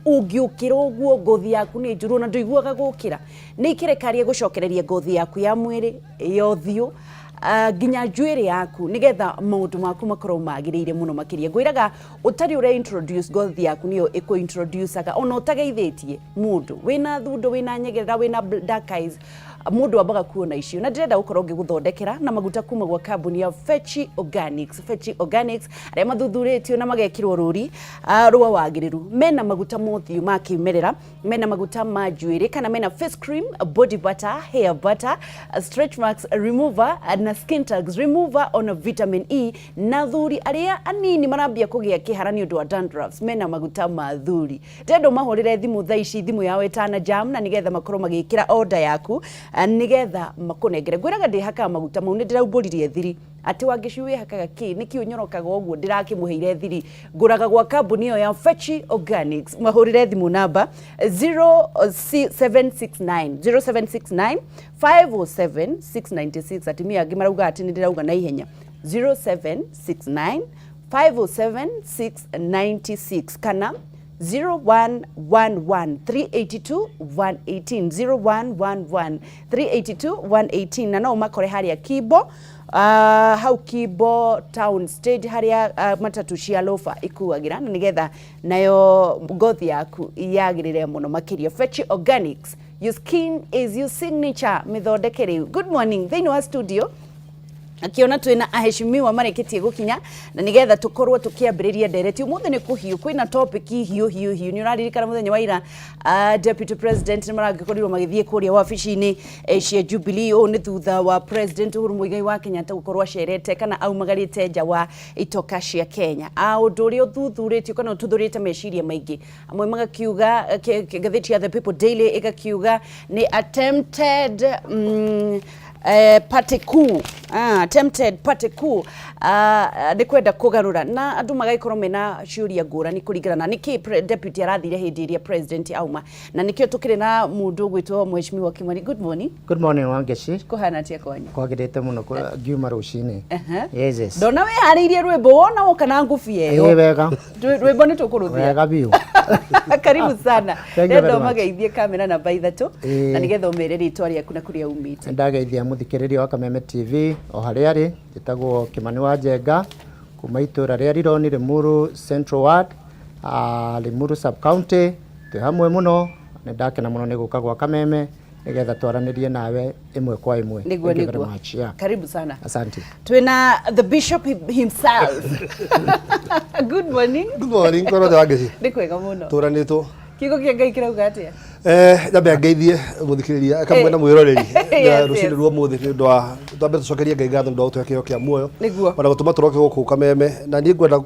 Ũngĩũkĩra ũguo ngothi yaku nĩ njũru, ona ndũiguaga gũkĩra. Nĩ ikĩrekaria gũcokereria ngothi yaku ya mwĩrĩ, ya ũthiũ, nginya njuĩrĩ yaku, nĩgetha maũndũ maku makorwo magĩrĩire mũno makĩria. Ngwĩraga ũtarĩ ũre introduce, ngothi yaku nĩyo ĩkũ introduce aga, ona ũtageithĩtie mũndũ. Wĩna thundo, wĩna nyegerera, wĩna dark eyes, mũndũ ambaga kuona icio. Na ndĩrenda gũkorwo ngĩgũthondekera na maguta kuma gwa kambuni ya Fechi Organics. Fechi Organics arĩa mathuthurĩtio na magekĩrwo rũri rwa wagĩrĩru. Mena maguta mothiũ ma kĩmerera, mena maguta ma njuĩrĩ, kana mena face cream, body butter, hair butter, stretch marks remover na skin tags remover, ona vitamin E. Na thuri arĩa anini marambia kũgĩa kĩhara nĩ ũndũ wa dandruffs, mena maguta ma thuri. Ndĩrenda ũmahũrĩre thimũ thaa ici, thimũ yao ĩtana jam, na nĩgetha makorwo magĩkĩra order yaku, nĩgetha makũnengere. Ngwĩraga ndĩhakaga maguta mau, nĩ ndĩraumbũririe thiri atĩ Wangĩci wĩhakaga kĩ, nĩkĩ ũnyorokaga ũguo? Ndĩrakĩmũheire thiri. Ngũraga gwa kambuni ĩyo ya Fechi Organics. Mahũrĩre thimũ namba 0769 0769 507 696. Atumia angĩ marauga atĩ nĩ ndĩrauga na ihenya. 0769 507 696 kana 0111 382 118, 0111 382 118. Na no ũmakore harĩa Kimbo, hau Kimbo town stage, harĩa matatu cia lofa ikuagĩra, na nĩgetha nayo ngothi yaku yagĩrĩre mũno makĩria. Fechi Organics, your skin is your signature. Mĩthondeke rĩu. Good morning. Thĩinĩ wa studio akiona twina aheshimiwa marĩkĩtie gũkinya, na nĩgetha tũkorwo tũkĩambĩrĩria ndereti ũmũthĩ. Nĩ kũhiũ, kwĩna topic hiũ hiũ hiũ. Nĩ ũraririkana mũthenya wa ira, deputy president nĩ maragĩkorirwo magĩthiĩ kũrĩa wabici-inĩ cia Jubilee. Ũũ nĩ thutha wa President Uhuru Muigai wa Kenyatta gũkorwo acerete kana aumagarĩte nja wa itoka cia Kenya. Ũndũ ũrĩa ũthuthurĩtio kana ũtuthũrĩte meciria maingĩ, amwe magakiuga, ngathĩti ya The People Daily ĩgakiuga nĩ attempted party coup, attempted party coup, nĩ kwenda kũgarũra, na andũ magagĩkorwo mena ciũria ngũrani kũringana na nĩkĩ deputy arathire hĩndĩ ĩrĩa president auma. Na nĩkĩo tũkĩrĩ na mũndũ ũgwĩtwo Mheshimiwa Kimani. Good morning. Good morning, Wangeci. Kũhana atĩa kwanyu? Kwagĩrĩte mũno, ngiuma rũcinĩ. Yes. Ndona wĩharĩirie rwĩmbo, wona woka na ngũbia ĩyo. Ĩ wega. Rwĩmbo nĩ tũkũrũthia. Wega biũ. Karibu sana. Thank you very Ndenda much. ũmageithie kamera namba 3, na nĩgetha ũmere rĩtwa rĩaku na kũrĩa umĩte. Ndageithia mũthikĩrĩria wa Kameme TV o harĩa arĩ. Njĩtagwo Kimani wa Njenga kuma itũra rĩa Rironi, Limuru Central Ward, Limuru Sub County. Twĩ hamwe mũno. Nĩ ndakena mũno nĩ gũka gwa Kameme nĩgetha twaranĩrie nawe ĩmwe kwa ĩmwe. Nĩguo. Thank you very Nĩguo. much. Yeah. Karibu sana. Asante. Twĩna the bishop himself. Good morning. Good morning, koro Wangeci. Nĩ kwega mũno. Tũranĩtwo. Kiugo kĩa Ngai kĩrauga atĩa? Nyambe ngeithie mũthikĩrĩria kamwe na mwĩroreri na rũcinĩ rwa ũmũthĩ, nĩ ũndũ wa twambe tũcokerie Ngai ngatho nĩ ũndũ wa gũtũhe kĩheo kĩa muoyo ona gũtũma tũroke gũkũ Kameme. Na niĩ ngwenda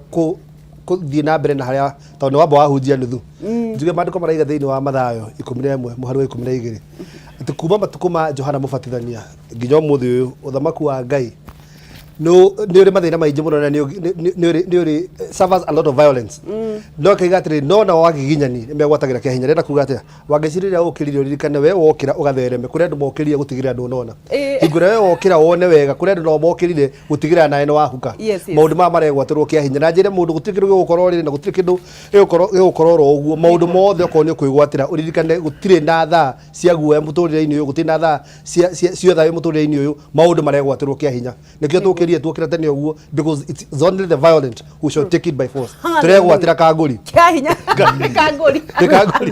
kũthiĩ na mbere na harĩa tondũ nĩ wamba wahunjia nuthu, njuge maandĩko maraiga thĩinĩ wa Mathayo 11 mũhari wa 12 atĩ kuma matukũ ma Johana Mũbatithania nginya ũmũthĩ ũyũ, ũthamaki wa Ngai nĩ ũrĩ mathĩna maingĩ mũno na nĩ ũrĩ suffers a lot of violence. No akaiga atĩrĩ, no nao agiginyani nĩ megwatagĩra kĩa hinya. Rĩenda kuga atĩa, Wangeci? Rĩrĩa ũkĩrire, ũririkane we wokĩra ũgathereme, kũrĩ andũ mokĩrire gũtigĩrĩra ndũnona. Hingo ĩrĩa we wokĩra wone wega, kũrĩ andũ nao mokĩrire gũtigĩrĩra nawe nĩ wahuka. Maũndũ maya maregwatĩrwo kĩa hinya. Na njĩre mũndũ, gũtirĩ kĩndũ gĩgũkorwo rĩrĩ na gũtirĩ kĩndũ gĩgũkorwo oro ũguo. Maũndũ mothe, okorwo nĩ ũkwĩgwatĩra, ũririkane gũtirĩ na thaa cia guoya mũtũrĩre-inĩ ũyũ, gũtirĩ na thaa cia thayũ mũtũrĩre-inĩ ũyũ. Maũndũ maregwatĩrwo kĩa hinya. Nĩkĩo tũkĩrie tuokĩra tene ũguo, because it's only the violent who shall take it by force. Tũregwatĩra kangũri. Kĩa hinya nĩ kangũri. Nĩ kangũri.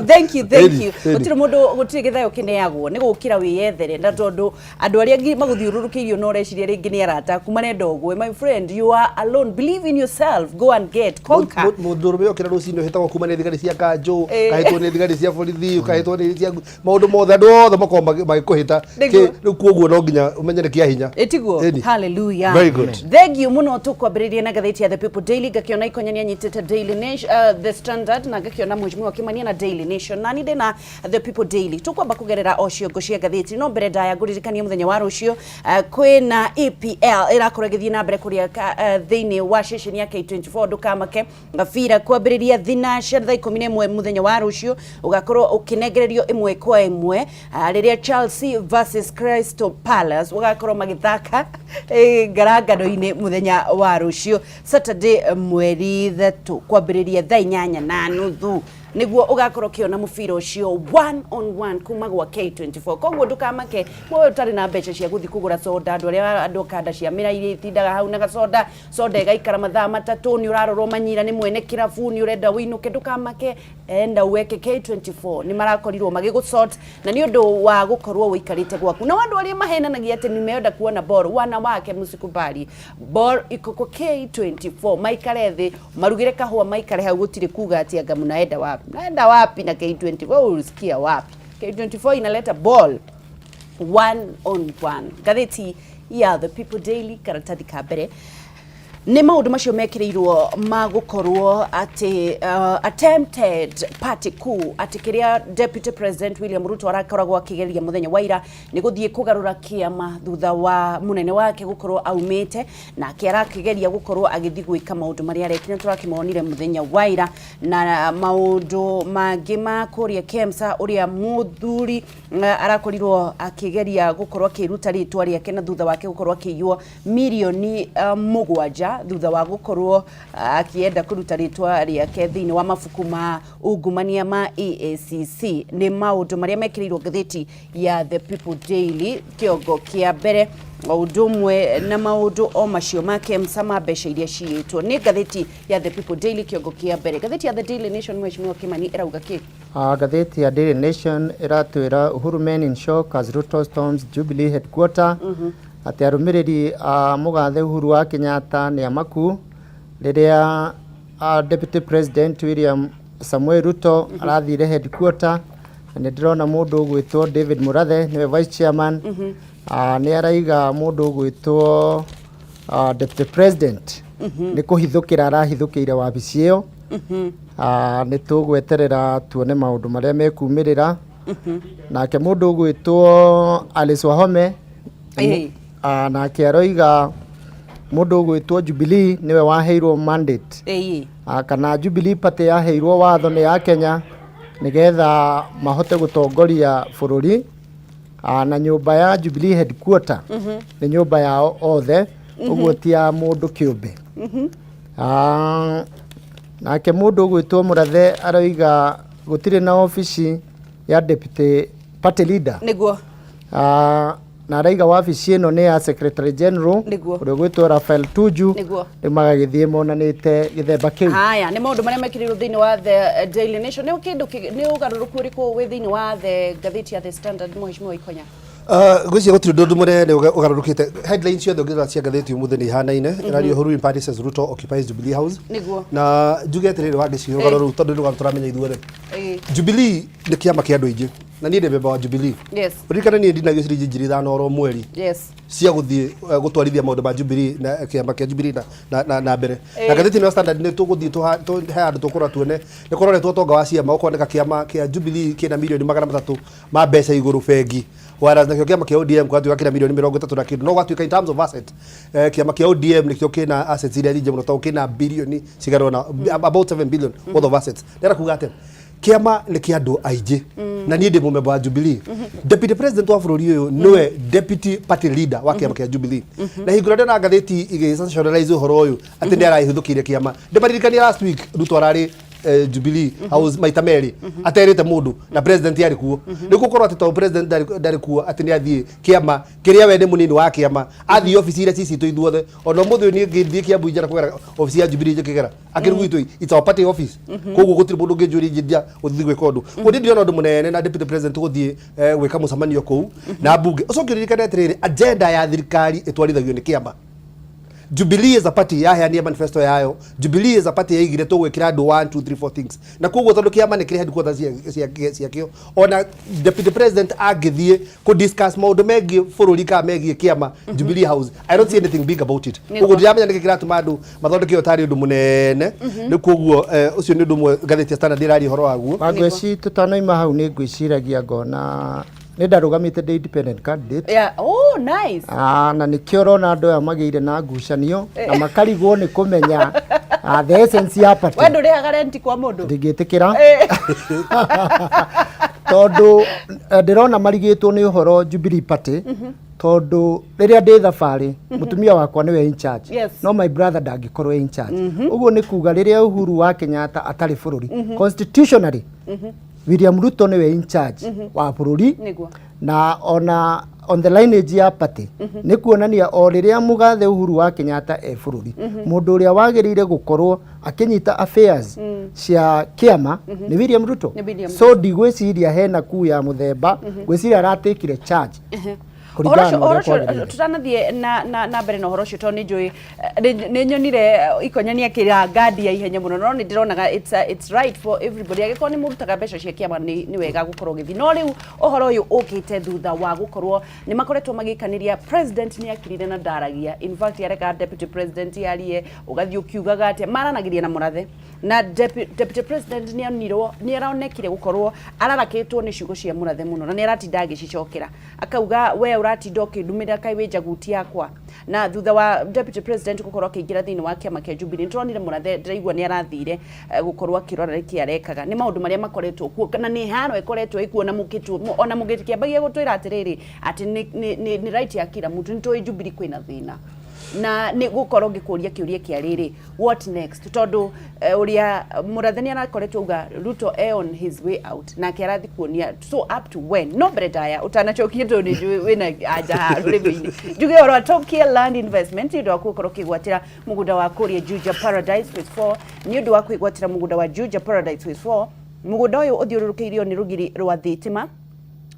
Thank you, thank you. Ĩni. Gũtirĩ mũndũ, gũtirĩ gĩthayo kĩneagwo, nĩ gũkĩra wĩyethere. Na tondũ andũ arĩa angĩ magũthiũrũrũkĩirio no ũreciria rĩngĩ nĩ arata aku marenda ũgwe, my friend, you are alone. Believe in yourself, go and get, conquer. Mũndũ ũrũme okĩra rũcinĩ ũhĩtagwo kuma nĩ thigari cia kanjũ, ũkahĩtwo nĩ thigari cia borithi, ũkahĩtwo nĩ cia maũndũ mothe, andũ othe makoragwo magĩkũhĩta. Nĩguo. Rĩu kuoguo no nginya ũmenye nĩ kĩa hinya. Ĩtiguo. Ĩni. Hallelujah. Very good. Thank you mũno. Tũkwambĩrĩria na ngathĩti ya The People Daily. Ngakĩona Ikonya nĩ anyitĩte Daily Nation, The Standard, na ngakĩona Mheshimiwa Kimani na Daily Nation, na niĩ ndĩna The People Daily. Tũkwamba kũgerera o ciongo cia ngathĩti, no mbere ndaya ngũririkanie mũthenya wa rũciũ, kwĩna EPL ĩrakorwo ĩgĩthiĩ na mbere kũrĩa thĩinĩ wa ceceni ya K24. Ndũkamake, gabira kwambĩrĩria thinaca thaa 11 mũthenya wa rũciũ, ũgakorwo ũkĩnengererio ĩmwe kwa ĩmwe, rĩrĩa Chelsea versus Crystal Palace ũgakorwo magĩthaka. Ngarangano-inĩ mũthenya wa rũciũ Saturday mweri 3 kwambĩrĩria thaa 8:30 nĩguo ũgakorwo ũkĩona mũbira ũcio one on one kuma gwa K24. Koguo ndũkamake wewe ũtarĩ na mbeca cia gũthiĩ kũgũra soda, andũ arĩa andũ kanda cia mĩra iria itindaga hau na gacoda soda ĩgaikara mathaa 3, nĩ ũrarorwo manyira nĩ mwene kĩrabu, nĩ ũrenda ũinũke, ndũkamake, enda uweke K24 nĩ marakorirwo magĩgũsort na nĩ ũndũ wa gũkorwo ũikarĩte gwaku. Na andũ arĩa mahenanagia atĩ nimeenda kuona ball, wanawake msikubali, ball iko kwa K24. Maikare thĩ marugĩre kahũa, maikare hau, gũtirĩ kuga atĩ anga mnaenda wapi, mnaenda wapi na K24? Wewe ulisikia wapi K24 inaleta ball one on one? Ngathĩti ya The People Daily karatathi ka mbere nĩ maũndũ macio mekĩrĩirwo ma gũkorwo atĩ attempted party coup, atĩ kĩrĩa Deputy President William Ruto arakoragwo akĩgeria mũthenya wa ira nĩ gũthiĩ kũgarũra kĩama thutha wa mũnene wake gũkorwo aumĩte, nake arakĩgeria gũkorwo agĩthiĩ gwĩka maũndũ marĩa arekire, tũrakĩmonire mũthenya wa ira, na maũndũ mangĩ ma kũrĩa KEMSA ũrĩa mũthuri arakorirwo akĩgeria gũkorwo akĩruta rĩtwa rĩake na thutha wake gũkorwo akĩiywo mirioni 7 thutha wa gũkorwo akĩenda kũruta rĩtwa rĩake thĩinĩ wa mabuku ma ungumania ma EACC. Nĩ maũndũ marĩa mekĩrĩirwo ngathĩti ya The People Daily kĩongo kĩa mbere, o ũndũ ũmwe na maũndũ o macio ma KEMSA ma mbeca iria ciyĩtwo. Nĩ ngathĩti ya The People Daily kĩongo kĩa mbere. Ngathĩti ya The Daily Nation, Mheshimiwa Kimani, ĩrauga kĩ? Ngathĩti ya Daily Nation ĩratwĩra Uhuru men in shock as Ruto storms Jubilee headquarter, atĩ arũmĩrĩri a mũgathe Uhuru wa Kenyatta nĩ amaku rĩrĩa Deputy President William Samuel Ruto arathire headquarter. Na nĩ ndĩrona mũndũ ũgwĩtwo David Murathe nĩwe vice chairman, nĩ araiga mũndũ ũgwĩtwo Deputy President nĩ kũhithũkĩra arahithũkĩire wabici ĩyo. Nĩ tũgweterera tuone maũndũ marĩa mekumĩrĩra. Nake mũndũ ũgwĩtwo Alice Wahome nake aroiga mũndũ ũgwĩtwo Jubilee nĩwe waheirwo mandate, kana Jubilee Party yaheirwo watho nĩ ya Kenya nĩgetha mahote gũtongoria bũrũri. Na nyũmba ya Jubilee headquarter nĩ nyũmba yao othe, ũguo ti ya mũndũ kĩũmbe. Nake mũndũ ũgwĩtwo Mũrathe aroiga gũtirĩ na obici ya deputy party leader. Na araiga wabici ĩno nĩ ya secretary general ũrĩa ũgwĩtwo Raphael Tuju. Rĩu magagĩthiĩ monanĩte gĩthemba kĩu. Haya nĩ maũndũ marĩa mekĩrĩirwo thĩinĩ wa The Daily Nation. Nĩ kĩndũ nĩ ũgarũrũku ũrĩkũ wĩ thĩinĩ wa the ngathĩti ya The Standard, Mheshimiwa Ikonya? Ngwĩciria gũtirĩ ũndũ mũnene ũgarũrũkĩte. Headline ciothe ũngĩrora cia ngathĩti ũmũthĩ nĩ ihanaine, ĩraria Uhuru in Paris as Ruto occupies Jubilee House. Na njuge atĩrĩrĩ, Wangeci, rũgano rũu tondũ nĩ rũgano tũramenya ithuothe, Jubilee nĩ kĩama kĩa andũ aingĩ na niĩ ndĩ memba wa Jubilee. Ririkana niĩ ndinagio ciringi 5,000 oro mweri cia gũthiĩ gũtwarithia maũndũ ma Jubilee na kĩama kĩa Jubilee na mbere. Na ngathĩti ĩno ya Standard nĩ tũgũthiĩ he handũ tũkũrora tuone nĩ kũroretwo ũtonga wa ciama, ũkoneka kĩama kĩa Jubilee kĩna mirioni 300 ma mbeca igũrũ bengi, whereas nakĩo kĩama kĩa ODM gwatuĩka kĩna mirioni 30 na kĩndũ. No gwatuĩka in terms of asset, kĩama kĩa ODM nĩkĩo kĩna assets iria nyingĩ mũno tondũ kĩna bilioni cigana ũna, about 7 billion worth of assets. Ndĩrenda kuga atĩa? Kĩama nĩ kĩa andũ aingĩ na niĩ ndĩ mũmemba wa Jubilee. Deputy President wa bũrũri ũyũ nĩwe deputy party leader wa kĩama kĩa Jubilee, na hingo ĩrĩa ndĩrona ngathĩti igĩ sensationalize ũhoro ũyũ atĩ nĩ arahithũkĩire kĩama, ndĩmaririkania last week Ruto ararĩ Jubilee House maita merĩ aterĩte mũndũ na president yarĩ kuo. Nĩ gũkorwo atĩ tondũ president ndarĩ kuo atĩ nĩ athiĩ kĩama kĩrĩa we nĩ mũnini wa kĩama, athiĩ obici iria cicitũ ithuothe. Ona ũmũthĩ ũyũ niĩ ngĩthiĩ Kiambu injera kũgera obici ya Jubilee njĩkĩgera akĩrĩ gwitũ, it's our party office, koguo gũtirĩ mũndũ ũngĩnjũria ingĩnjia gũthiĩ gwĩka ũndũ. Koguo niĩ ndirona ũndũ mũnene na deputy president gũthiĩ gwĩka mũcemanio kũu na mbunge. Ũcoke ũririkane atĩrĩrĩ, agenda ya thirikari ĩtwarithagio nĩ kĩama. Jubilee as a party yaheanire manifesto yayo. Jubilee as a party yaigire tũgwĩkĩra andũ 1 2 3 4 things, na koguo tondũ kĩama nĩ kĩrĩ headquarters ciakĩo, ona deputy president angĩthiĩ kũ discuss maũndũ megiĩ bũrũri kana megiĩ kĩama Jubilee House, I don't see anything big about it. Koguo ndiramenya nĩkĩ kĩratũma andũ mathondeke ĩyo tarĩ ũndũ mũnene. Nĩ koguo ũcio nĩ ũndũ ũmwe ngathĩti ya Standard ĩraria ũhoro waguo. Wangeci, tũtanoima hau, nĩ ngwĩciragia ngona nĩ ndarũgamĩte ndĩ independent candidate. Yeah. Oh, nice. Na nĩkĩo ũrona andũ aya magĩire na ngucanio na makarigwo nĩ kũmenya the essence ya party. We ndũrĩhaga renti kwa mũndũ? Ndingĩtĩkĩra tondũ ndĩrona marigĩtwo nĩ ũhoro Jubilee Party. Tondũ rĩrĩa ndĩ thabarĩ, mũtumia wakwa nĩwe in charge. No my brother ndangĩkorwo in charge. Ũguo nĩ kuga rĩrĩa Uhuru wa Kenyatta atarĩ bũrũri, constitutionally William Ruto nĩwe in charge wa bũrũri. Na ona on the lineage ya party, nĩ kuonania o rĩrĩa mũgathe Uhuru wa Kenyatta e bũrũri, mũndũ ũrĩa wagĩrĩire gũkorwo akĩnyita affairs cia kĩama nĩ William Ruto. Nĩ William. So ndigwĩciria hena kuu ya mũthemba, ngwĩciria aratakire charge Ũhoro kũringana ũcio na ũhoro ũrĩa ũcio kwagĩrĩire. Tũtanathiĩ na mbere na ũhoro ũcio, tondũ nĩ njũĩ nĩ nyonire Ikonya nĩ akĩra ngandi ya ihenya mũno, no nĩ ndĩronaga it's right for everybody. Angĩkorwo nĩ mũrutaga mbeca cia kĩama, nĩ wega gũkorwo ũgĩthiĩ. No rĩu ũhoro ũyũ ũkĩte thutha wa gũkorwo nĩ makoretwo magĩkanĩria. President nĩ akirire na ndaragia, in fact areka deputy president arie, ũgathiĩ ũkiugaga atĩa maranagĩria na mũrathe na deputy president nĩ onirwo, nĩ aronekire gũkorwo ararakĩtwo nĩ ciugo cia mũrathe mũno, na nĩ aratinda agĩcicokera, akauga, "We ũratinda ũkĩndumĩra, kaĩ wĩ njaguti yakwa?" Na thutha wa deputy president gũkorwo akĩingĩra thĩinĩ wa kĩama kĩa Jubilee, nĩtũronire mũrathe, ndĩraigua nĩ arathire gũkorwo akĩrora nĩkĩ arekaga. Nĩ maũndũ marĩa makoretwo kuo na nĩ haro ĩkoretwo ĩkuo na mũkĩtu ona mũgĩkĩambagia gũtwĩra atĩrĩrĩ atĩ nĩ right ya kila mtu. Nĩ tũĩ Jubilee kwĩna thĩna na nĩ gũkorwo ngĩkũria kĩũria kĩa rĩrĩ, what next? Tondũ ũrĩa mũrathe nĩ arakoretwo auga Ruto e on his way out, nake arathi kuonia, so up to when? No mbere ndaya ũtanacokia, tondũ nĩ njũĩ wĩna anja haha rũrĩmĩ-inĩ, njuge ũhoro wa Top Care Land Investment nĩ ũndũ wa gũkorwo ũkĩgwatĩra mũgũnda wa kũrĩa Juja Paradise Phase 4. Nĩ ũndũ wa kwĩgwatĩra mũgũnda wa Juja Paradise Phase 4, mũgũnda ũyũ ũthiũrũrũkĩirio nĩ rũgiri rwa thitima,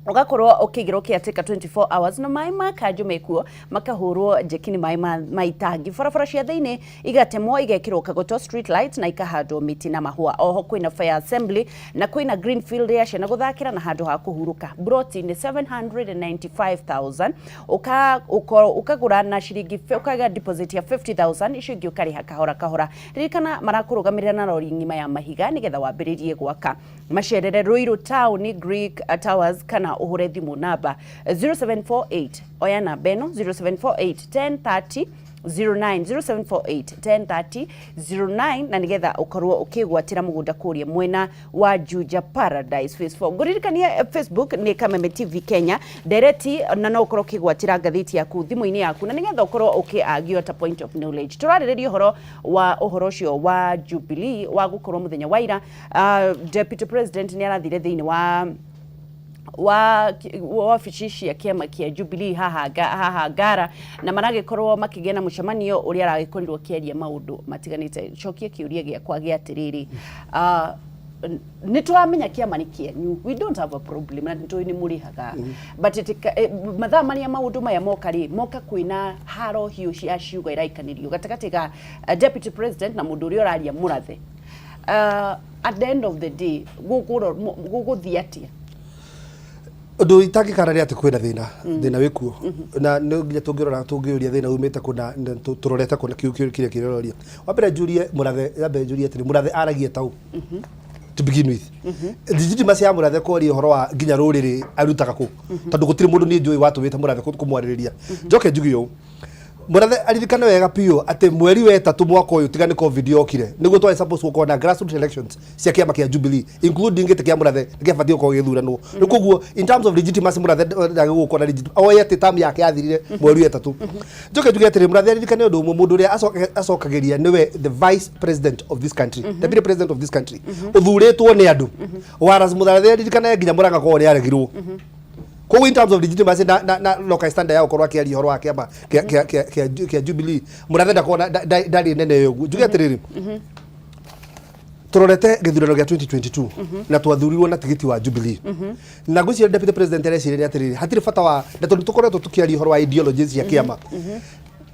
ũgakorwo ũkĩigĩrwo caretaker 24 hours, na maĩ ma kanjũ mekuo makahũrwo njeki nĩ maĩ ma itangi, barabara cia thĩinĩ igatemwo igekĩrwo kagoto, street lights, na ikahandwo mĩtĩ na mahũa. Oho kwĩna fire assembly na kwĩna green field ya ciana gũthakĩra na handũ ha kũhurũka. Broti nĩ 795,000, ũkagũra na ciringi ũkaiga deposit ya 50,000, icio ingĩ ũkarĩha kahora kahora. Ririkana marakũrũgamĩrĩra na rori ng'ima ya mahiga nĩgetha wambĩrĩrie gwaka. Macerere Ruiru Town, Greek Towers, kana ũhũre thimũ namba 0748, oya namba ĩno, 0748 1030 09, 0748 1030 09, na nigetha ũkorwo ũkĩgwatĩra mũgũnda kũrĩa mwena wa Juja Paradise Phase 4. Ngũririkania Facebook nĩ Kameme TV Kenya ndereti, na no ũkorwo ũkĩgwatĩra ngathĩti yaku thimũ-inĩ yaku, na nigetha ũkorwo ũkĩagio ta point of knowledge. Tũrarĩrĩria ũhoro wa ũhoro ũcio wa Jubilee wa gũkorwo mũthenya wa ira deputy president nĩ arathire thĩinĩ wa wabici cia kĩama kĩa Jubilee haha Ngara, na maragĩkorwo makĩgĩa na mũcemanio ũrĩa aragĩkorirwo akĩaria maũndũ matiganĩte. Cokia kĩũria gĩakwa gĩa atĩrĩrĩ, nĩ tũramenya kĩama nĩ kĩanyu, we don't have a problem, na nĩ tũĩ nĩ mũrĩhaga, but mathaa marĩa maũndũ maya moka rĩ, moka kwĩna haro hiũ cia ciugo iraikanĩrio gatagatĩ ga deputy president na mũndũ ũrĩa ũraria mũrathe. At the end of the day gũgũthiĩ atĩa? Ũndũ itangĩkara nĩ atĩ kwĩna thĩna, thĩna wĩkuo, na nĩ nginya tũngĩrora tũngĩũria thĩna umĩte kũna na tũrorete kũna kĩu kĩrĩa kĩroria. Wa mbere njurie mũrathe, wa mbere njurie atĩrĩ, mũrathe aragia taũ to begin with? Legitimacy ya mũrathe kwaria ũhoro wa nginya rũrĩrĩ arutaga kũ? Tondũ gũtirĩ mũndũ niĩ njũĩ watũmĩte mũrathe kũmwarĩrĩria. Njoke njuge ũũ, mũrathe aririkane wega biũ atĩ mweri wa ĩtatũ mwaka ũyũ, tiga nĩ COVID yokire, nĩguo twarĩ supposed gũkorwo na grassroots elections cia kĩama kĩa Jubilee, including gĩtĩ kĩa mũrathe nĩ kĩabatiĩ gũkorwo gĩgĩthuranwo. Rĩu koguo in terms of legitimacy, mũrathe ndagĩrĩirwo gũkorwo na legitimacy oĩ atĩ term yake yathirire mweri wa ĩtatũ. Njoke njuge atĩrĩ, mũrathe aririkane ũndũ ũmwe, mũndũ ũrĩa acokagĩria nĩwe the vice president of this country, deputy president of this country, ũthurĩtwo nĩ andũ. Whereas mũrathe aririkane nginya Mũrang'a korwo nĩ aregirwo. Koguo in terms of legitimacy na local standard ya gũkorwo akĩaria ũhoro wa kĩama kĩa Jubilee, mũrathe ndakorwo ndarĩ nene ũguo. Njuge atĩrĩrĩ, tũrorete gĩthurano gĩa 2022 na twathurirwo na tigiti wa Jubilee, na ngwĩciria deputy president areciria atĩrĩrĩ, hatirĩ bata wa na tondũ tũkoretwo tũkĩaria ũhoro wa ideologies cia kĩama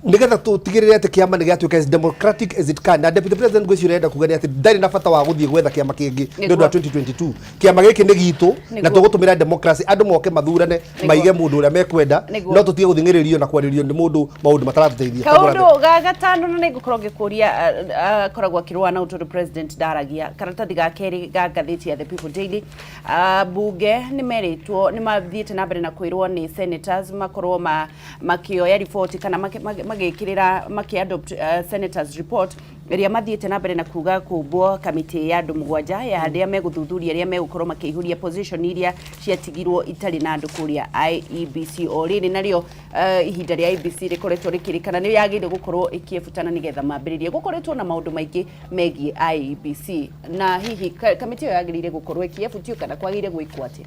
nigetha tũtigĩrĩre atĩ kĩama nĩ gĩatuĩka as democratic as it can. Na deputy president ngwĩciria arenda kuga nĩ atĩ ndarĩ na bata wa gũthiĩ gwetha kĩama kĩngĩ nĩ ũndũ wa 2022. Kĩama gĩkĩ nĩ gitũ na tũgũtũmĩra democracy, andũ moke mathurane, maige mũndũ ũrĩa mekwenda, no tũtige gũthing'ĩrĩrio na kwarĩrio nĩ mũndũ maũndũ mataratũteithia. Kaũndũ ga gatano, na nĩngũkorwo ngĩkũria, akoragwo akĩrũa na tondũ president ndaragia. Karatathi ga kerĩ ga ngathĩti ya The People Daily, bunge nĩ merĩtwo, nĩ mathiĩte na mbere na kwĩrwo nĩ senators makorwo makĩoya riboti kana magĩkĩrĩra makĩ adopt senators report. Ĩrĩa mathiĩte na mbere na kuga kũmbwo kamĩtĩ ya andũ 7 ya arĩa megũthuthuria arĩa megũkorwo makĩihũria position iria ciatigirwo itarĩ na andũ kũrĩa IEBC. O rĩrĩ narĩo ihinda rĩa IEBC rĩkoretwo rĩkĩrĩkana nĩ yagĩrĩire gũkorwo ĩkĩebutana nĩgetha mambĩrĩrie. Gũkoretwo na maũndũ maingĩ megiĩ IEBC, na hihi kamĩtĩ ĩyo yagĩrĩire gũkorwo ĩkĩebutio kana kwagĩrĩire gwĩkwo atĩa?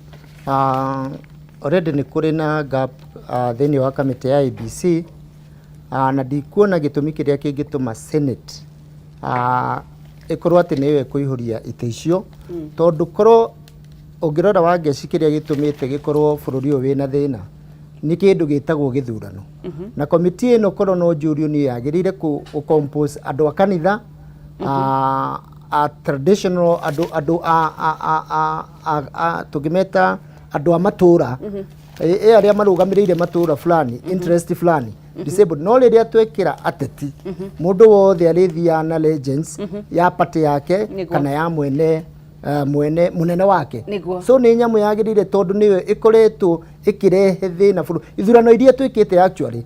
Already nĩ kũrĩ na gap thĩinĩ wa kamĩtĩ ya IEBC, na ndikuona gĩtũmi kĩrĩa kĩngĩtũma Senate ĩkorwo atĩ nĩyo ĩkũihũria itĩ icio, tondũ korwo ũngĩrora Wangeci, kĩrĩa gĩtũmĩte gĩkorwo bũrũri ũyũ wĩna thĩna nĩ kĩndũ gĩtagwo gĩthurano. Na komiti ĩno, korwo no njũrio niĩ, yagĩrĩire kũ compose andũ a kanitha, a traditional, andũ a tũngĩmeta andũ a matũra, ĩ arĩa marũgamĩrĩire matũra fulani, interest fulani, disabled. No rĩrĩa twekĩra ateti, mũndũ wothe arĩthiaga na legends ya party yake kana ya mwene mũnene wake. So nĩ nyamũ yagĩrĩire, tondũ nĩyo ĩkoretwo ĩkĩrehe thĩna bũrũri. Ithurano iria twĩkĩte actually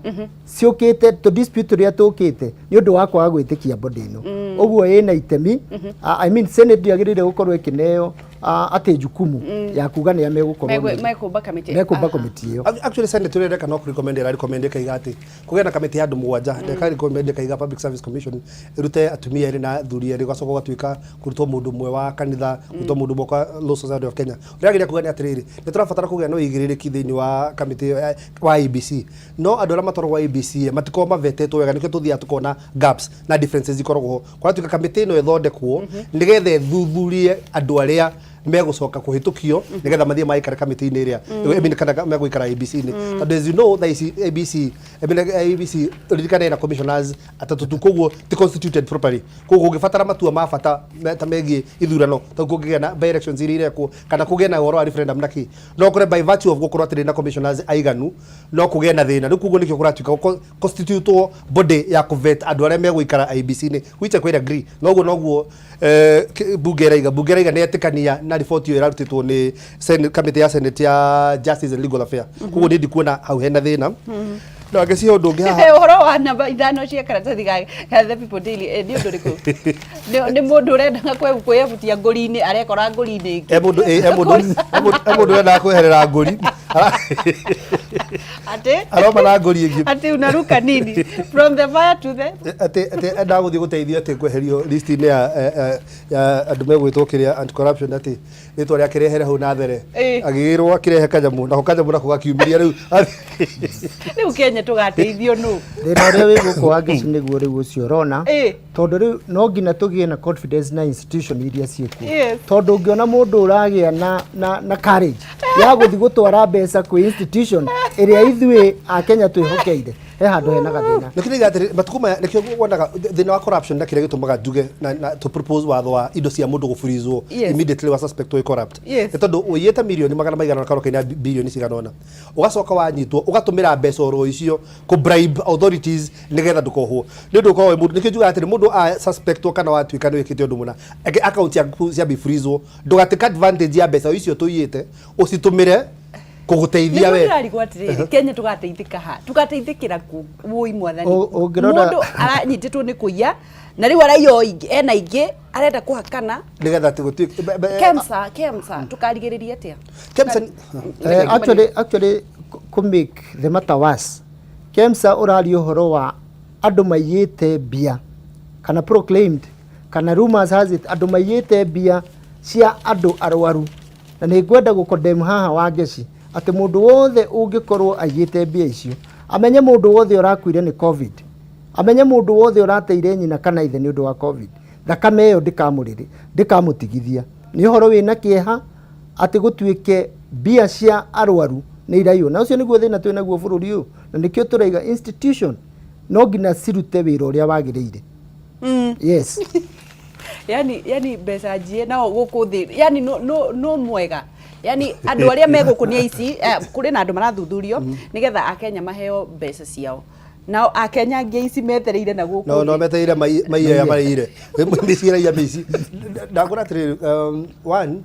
ciũkĩte tũ dispute tũrĩa tũkĩte nĩ ũndũ wa kwaga gwĩtĩkia body ĩno. Ũguo ĩna itemi, I mean, Senate ndĩagĩrĩire gũkorwo ĩkĩneo atĩ jukumu ya kuga nĩa megũkorwo mekũmba kamĩtĩ. Mekũmba komiti ĩyo. Actually, Senate ũrĩa ĩreka no kũrecommend, ĩra recommend ĩkaiga atĩ kũgĩe na kamĩtĩ ya andũ 7. Ndeka recommend ĩkaiga Public Service Commission ĩrute atumia 2 na athuri 2, gũgacoka gũgatuĩka kũrutwo mũndũ ũmwe wa kanitha, kũrutwo mũndũ ũmwe kwa Law Society of Kenya. Ũrĩa agĩrĩire kuga nĩ atĩrĩrĩ, nĩ tũrabatara kũgĩa na ũigĩrĩrĩki thĩinĩ wa kamĩtĩ ĩyo wa IEBC, no andũ arĩa matwaragwo IEBC matikoragwo mavetetwo wega. Nĩkĩo tũthiaga tũkona gaps na differences ikoragwo ho. Kwaratuĩka kamĩtĩ ĩno ĩthondekwo nĩgetha ĩthuthurie andũ arĩa megũcoka kũhĩtũkio nĩgetha mathiĩ maikare kamĩtĩ-inĩ ĩrĩa, I mean, kana megũikara IEBC-inĩ, tondũ as you know, thaa ici ABC, I mean, IEBC, ririkana, ĩna commissioners 3 tu, koguo ti constituted properly. Koguo ũngĩbatara matua ma bata ta megiĩ ithurano, ta kũngĩgĩa na by elections iria irekwo kana kũgĩe na ũhoro wa referendum na kĩ, no kũre by virtue of gũkorwo atĩrĩ na commissioners aiganu, no kũgĩe na thĩna. Rĩu koguo nĩkĩo kũratuĩka constitutwo body ya kũvet andũ arĩa megũikara IEBC-inĩ, which I quite agree. Noguo bunge ĩraiga nĩ etĩkania na riboti ĩyo ĩrarutĩtwo nĩ kamĩtĩ ya Senate ya Justice and Legal Affairs. Koguo niĩ ndikuona hau hena thĩna. No angĩcihe ũndũ ũngĩ haha. Ũhoro wa namba 5 cia karatathi ga The People Daily, nĩ ũndũ ũrĩkũ? Nĩ mũndũ ũrendaga kwĩyebutia ngũri-inĩ, arekora ngũri-inĩ ĩngĩ. E mũndũ e mũndũ wendaga kweherera ngũri. Atĩ aroma na ngũri ĩngĩ. Atĩ unaruka nini from the fire to the Atĩ endaga gũthiĩ gũteithio atĩ kweherio list-inĩ ya andũ megwĩtwo kĩrĩa anti corruption, atĩ rĩtwa rĩake rĩehere hau na there. Agĩgĩrwo akĩrehe kanyamũ, nako kanyamũ nako gakiumĩria rĩu. Rĩu Kenya tũgateithio nũ? Thĩna ũrĩa wĩ gũkũ, Wangeci, nĩguo rĩu ũcio ũrona, tondũ rĩu no nginya tũgĩe na confidence na institution iria ciĩkuo, tondũ ũngĩona mũndũ ũragĩa na courage ya gũthiĩ gũtwara mbeca kwĩ institution ĩrĩa ithuĩ a Kenya twĩhokeire, he handũ hena gathĩna. Nĩkĩo ndĩiga atĩrĩ, matukũ maya nĩkĩo wonaga thĩna wa corruption na kĩrĩa gĩtũmaga njuge na to propose watho wa indo cia mũndũ gũburizwo immediately wa suspect wĩ corrupt, nĩ tondũ ũiyĩte mirioni magana maigana na karokaina bilioni cigana ũna, ũgacoka wanyitwo ũgatũmĩra mbeca oro icio kũ bribe authorities nĩgetha ndũkohwo nĩ ũndũ ũkorwo wĩ mũndũ. Nĩkĩo njugaga atĩrĩ, mũndũ a suspectwo kana watuĩka nĩ wĩkĩte ũndũ mũna, account yaku ciambe freezwo, ndũgatake advantage ya mbeca icio tũiyĩte ũcitũmĩre kũgũteithia we. Ndĩrarigwo atĩrĩrĩ, Kenya tũgateithĩka ha? Tũgateithĩkĩra kũ? Wũi mwathani. Ũngĩrora- Mũndũ aranyitĩtwo nĩ kũiya na rĩu araiya o ingĩ, ena ingĩ arenda kũhakana. Nĩgetha atĩ gũtuĩke Kemsa tũkarigĩrĩria atĩa? Kemsa. Actually, kũ make the matter worse, KEMSA ũraria ũhoro wa andũ maiyĩte mbia kana proclaimed kana rumors has it andũ maiyĩte mbia cia andũ arwaru. Na nĩ ngwenda gũkondem haha, Wangeci, atĩ mũndũ wothe ũngĩkorwo aiyĩte mbia icio amenye mũndũ wothe ũrakuire nĩ COVID, amenye mũndũ wothe ũrateire nyina kana ithe nĩ ũndũ wa COVID, thakame ĩyo ndĩkamũrĩrĩ, ndĩkamũtigithia. Nĩ ũhoro wĩna kĩeha atĩ gũtuĩke mbia cia arwaru nĩ iraiywo, na ũcio nĩguo thĩna twĩ naguo bũrũri ũyũ, na nĩkĩo tũraiga institution no nginya cirute wĩra ũrĩa wagĩrĩire. Yes. Yani mbeca njie nao gũkũ thĩ, yani no mwega, yani andũ arĩa me gũkũ nĩ aici. Kũrĩ na andũ marathuthurio nĩgetha Akenya maheo mbeca ciao, nao Akenya angĩ aici metereire na gũkũ No thĩ. Metereire maiye maraire mĩciĩ ĩraiya mĩici. Ndakũra atĩrĩrĩ, one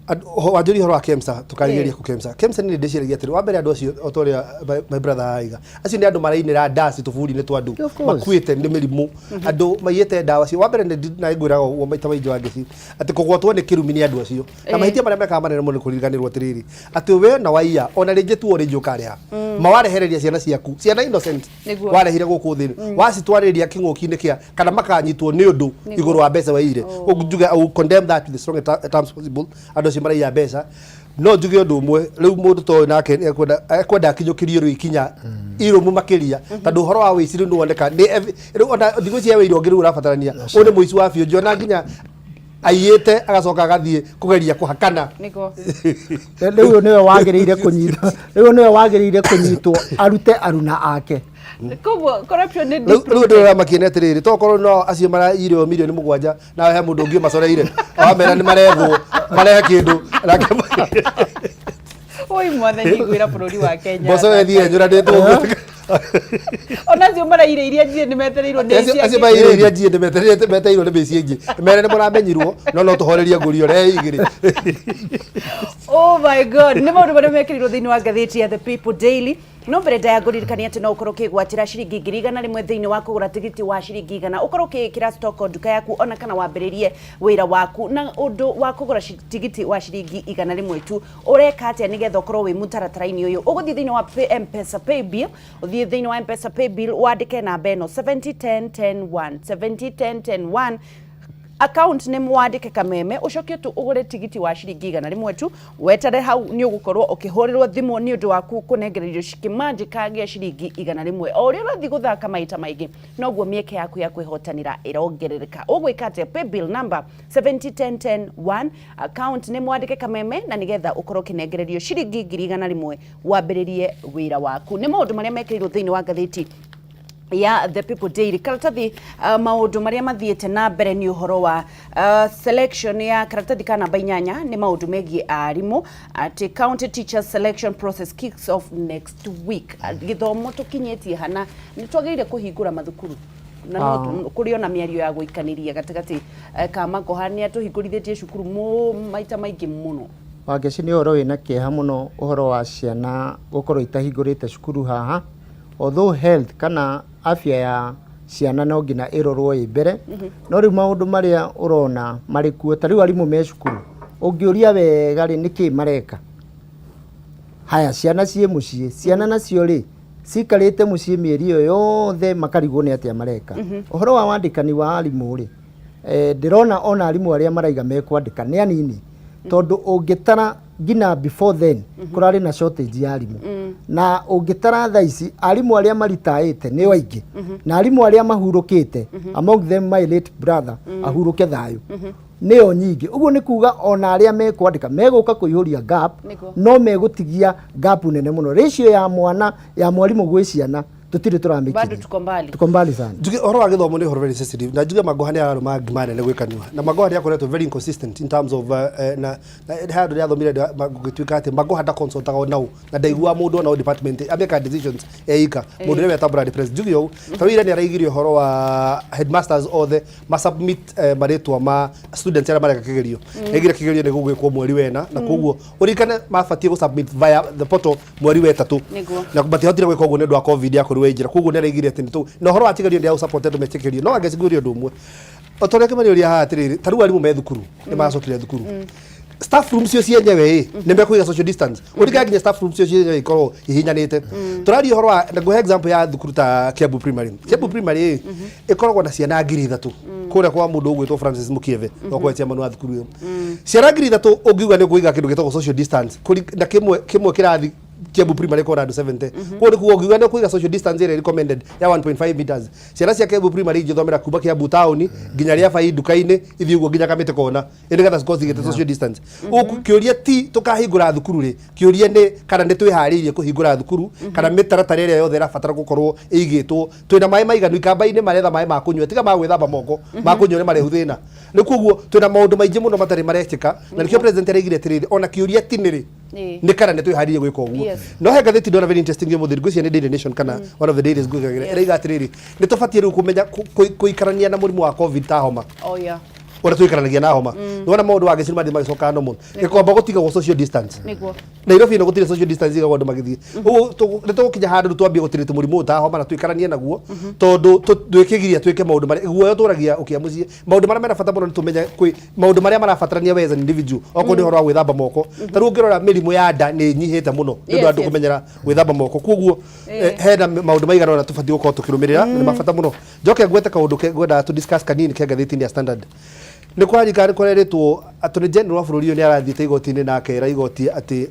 Wanjũria ũhoro wa KEMSA, tũkarigĩrĩria kũ KEMSA. KEMSA nĩ ndĩciragia atĩrĩ, wa mbere andũ acio, o ta ũrĩa my brother aiga, acio nĩ andũ marainĩra ndaci tũburi-inĩ twa andũ. Of course. Makuĩte nĩ mĩrimũ, andũ maiyĩte ndawa cio. Wa mbere nĩ na ngwĩraga ũguo maita maingĩ Wangeci, atĩ kũgwatwo nĩ kĩrumi nĩ andũ acio. Na mahĩtia marĩa mekaga manene mũno nĩ kũriganĩrwo atĩrĩrĩ, atĩ we na waiya, ona rĩngĩ tu o rĩngĩ ũkarĩha. Ma warehereria ciana ciaku, ciana innocent, warehire gũkũ thĩ, wacitwarĩria kĩng'ũki-inĩ kĩa, kana makanyitwo nĩ ũndũ igũrũ wa mbeca waiyire. Ũguo njuge, I will condemn that with the strongest terms possible. Andũ acio maraiya mbeca. No njuge ũndũ ũmwe, rĩu mũndũ ta ũyũ nake nĩ ekwenda akinyũkĩrio rĩu ikinya irũmu makĩria, tondũ ũhoro wa ũici rĩu nĩwoneka nĩ rĩu ona ndigwĩciria wĩira ũngĩ rĩu ũrabatarania. Ũyũ nĩ mũici wa biũ, njiona nginya aiyĩte agacoka agathiĩ kũgeria kũhakana. Rĩu ũyũ nĩwe wagĩrĩire kũnyitwo, rĩu nĩwe wagĩrĩire kũnyitwo arute aruna ake. Koguo corruption nĩ Rĩu rĩu ndĩramakia nĩ atĩrĩrĩ, tokorwo no acio maraiyire mirioni 7, nawe he mũndũ ũngĩ ũmacoreire wamera nĩ marethwo marehe kĩndũ nake. Oi mwathani, ngwĩra bũrũri wa Kenya. Mboco ĩthiĩ ĩnyũranĩtwo ũguo. Ona acio maraire iria njie nĩ metereirwo nĩ Acio ici acio angĩ. maiyire iria njie nĩ metereirwo nĩ mĩciĩ ĩngĩ, mere nĩ mũramenyirwo, no tũhorerie ngũrio rehe igĩrĩ. Oh my God, nĩ maũndũ marĩa mekĩrirwo thĩinĩ wa ngathĩti ya The People Daily. No mbere ndaya ngũririkania atĩ no ũkorwo ũkĩgwatĩra ciringi 100,000 thĩinĩ wa kũgũra tigiti wa ciringi 100, ũkorwo ũkĩĩkĩra stock nduka yaku ona kana wambĩrĩrie wĩra waku na ũndũ wa kũgũra tigiti wa ciringi 100 tu. Ũreka atĩa nĩgetha ũkorwo wĩ mũtaratara-inĩ ũyũ? Ũgũthiĩ thĩinĩ wa M-Pesa Paybill, ũthiĩ thĩinĩ wa M-Pesa Paybill wandĩke namba ĩno 701010 1 701010 1, account nĩ mwandĩke Kameme, ũcoke tu ũgũre tigiti wa ciringi 100 tu, wetere hau nĩ ũgũkorwo ũkĩhũrĩrwo thimũ nĩ ũndũ waku kũnengererio kĩmanjĩka gĩa ciringi 100. O ũrĩa ũrathiĩ gũthaka maita maingĩ, noguo mĩeke yaku ya kwĩhotanĩra ĩrongerereka. Ũgwĩka atĩa? Paybill number 701010 1, account nĩ mwandĩke Kameme, na nĩgetha ũkorwo ũkĩnengererio ciringi 100,000 wambĩrĩrie wĩra waku. Nĩ maũndũ marĩa mekĩrirwo thĩinĩ wa ngathĩti ya The People Daily karatathi. Maũndũ marĩa mathiĩte na mbere nĩ ũhoro wa selection ya karatathi ka namba 8, nĩ maũndũ megiĩ arimũ, atĩ county teachers selection process kicks off next week. Gĩthomo tũkinyĩtie hana nĩ twagĩrĩire kũhingũra mathukuru na no kũrĩ ona mĩario ya gũikanĩria gatagatĩ ka Magoha nĩ atũhingũrithĩtie cukuru maita maingĩ mũno. Wangeci, nĩ ũhoro wĩna kĩeha mũno ũhoro wa ciana gũkorwo itahingũrĩte cukuru haha, although health kana afya ya ciana no nginya ĩrorwo ĩ mbere, no rĩu maũndũ marĩa ũrona marĩ kuo, ta rĩu arimũ me cukuru, ũngĩũria wega rĩ, nĩkĩ mareka? Haya, ciana ciĩ mũciĩ, ciana nacio rĩ cikarĩte mũciĩ mĩeri ĩyo yothe makarigwo nĩ atĩa mareka. Ũhoro wa wandĩkani wa arimũ rĩ, ndĩrona ona arimũ arĩa maraiga mekwandĩka nĩ anini, tondũ ũngĩtara nginya before then kũrarĩ na shortage ya arimũ, na ũngĩtara thaa ici arimũ arĩa maritaĩte nĩo aingĩ na arimũ arĩa mahurũkĩte, among them my late brother ahurũke thayũ, nĩo nyingĩ. Ũguo nĩ kuga ona arĩa mekwandĩka megũka kũihũria gap, no megũtigia gap nene mũno. Ratio ya mwana ya mwarimũ gwĩ ciana tũtirĩ tũramĩkinyia. Bado tuko mbali. Tuko mbali sana. Njuge ũhoro wa gĩthomo nĩ ũhoro very sensitive, na njuge Magoha nĩ ararũma ngima nene gwĩ kanua, na Magoha nĩ akoretwo very inconsistent in terms of na he handũ rĩathomire gũgĩtuĩka atĩ Magoha ndaconsultaga onao na ndaiguaga mũndũ onao department, ameka decisions eika mũndũ ũrĩa weta brand president. Njuge ũũ, ta rĩu ira nĩ araigire ũhoro wa headmasters othe masubmit marĩtwa ma students arĩa mareka kĩgerio. Aigire kĩgerio nĩ gũgwĩkwo mweri wena, na koguo ũririkane mabatiĩ gũsubmit via the portal mweri wa ĩtatũ, na matihotire gwĩka ũguo nĩ ũndũ wa COVID yakorirwo ĩ njĩra. Koguo nĩ araigire atĩ nĩ na ũhoro wa kĩgerio nĩ aũsupport andũ metĩkĩrio. No angĩciguĩria ũndũ ũmwe o ta ũrĩa Kĩmani ũria haha atĩrĩrĩ, ta rĩu arimũ me thukuru nĩ maracokire thukuru, staff room cio cienyewe ĩ nĩ mekũiga social distance? Ũrikana nginya staff room cio cienyewe ikorwo ihinyanĩte. Tũraria ũhoro wa na ngũhe example ya thukuru ta Kiambu Primary. Kiambu Primary ĩ ĩkoragwo na ciana 3000 kũrĩa kwa mũndũ ũgwĩtwo Francis Mukieve, no kwa chairman wa thukuru ĩyo. Ciana 3000 ũngiuga nĩ ũkũiga kĩndũ gĩtagwo social distance na kĩmwe kĩmwe kĩrathi Kiambu Primary ĩkoragwo na andũ 70, koguo nĩ kuga ũngiuga nĩ ũkũiga social distance ĩrĩa recommended ya 1.5 meters, ciana cia Kiambu Primary ingĩthomera kuma Kiambu town nginya rĩa bai nduka-inĩ ithiĩ ũguo nginya Kamĩtĩ kona ĩ nĩgetha cikorwo cigĩte social distance. Ũguo kĩũria ti tũkahingũra thukuru rĩ, kĩũria nĩ kana nĩ twĩharĩirie kũhingũra thukuru, kana mĩtaratara ĩrĩa yothe ĩrabatara gũkorwo ĩigĩtwo, twĩna maĩ maiganu ikamba-inĩ, maretha maĩ ma kũnyua tiga ma gwĩthamba moko, ma kũnyua nĩ marehu thĩna. Nĩ koguo twĩna maũndũ maingĩ mũno matarĩ marekĩka, na nĩkĩo president araigire atĩrĩrĩ, ona kĩũria ti nĩ rĩ, nĩ kana nĩ twĩharĩirie gwĩka ũguo. No he ngathĩti ndona very interesting ũmũthĩ, ngwĩciria nĩ Daily Nation kana one of the dailies ngwĩkagĩra, ĩraiga atĩrĩrĩ, nĩ tũbatiĩ rĩu kũmenya kũikarania na mũrimũ wa COVID ta homa. Oh yeah. Ũrĩa tũikaranagia na homa, nĩwona maũndũ wa gĩciri mathiĩ magĩcoka normal. Gĩkomba gũtigagwo social distance. Nairobi ĩno gũtirĩ social distance igagwo andũ magĩthiĩ ũguo. Nĩ tũgũkinya handũ rĩu twambie gũtirĩte mũrimũ ũyũ ta homa na tũikaranie naguo, tondũ twĩkĩgiria twĩke maũndũ marĩa guoya ũtũragia ũkĩa mũciĩ. Maũndũ marĩa mena bata mũno nĩ tũmenye kwĩ maũndũ marĩa marabatarania we as an individual, okorwo nĩ ũhoro wa gwĩthamba moko. Ta rĩu ũngĩrora, mĩrimũ ya nda nĩ ĩnyihĩte mũno nĩ ũndũ wa andũ kũmenyera gwĩthamba moko. Koguo hena maũndũ maigana ũna tũbatiĩ gũkorwo tũkĩrũmĩrĩra na nĩ ma bata mũno. Njoke ngwete kaũndũ ngwendaga tũ discuss kanini ke ngathĩti-inĩ ya Standard. Nĩ kwarika nĩ kũrerĩtwo Attorney General wa bũrũri ũyũ nĩ arathiĩte igoti-inĩ na akera igoti atĩ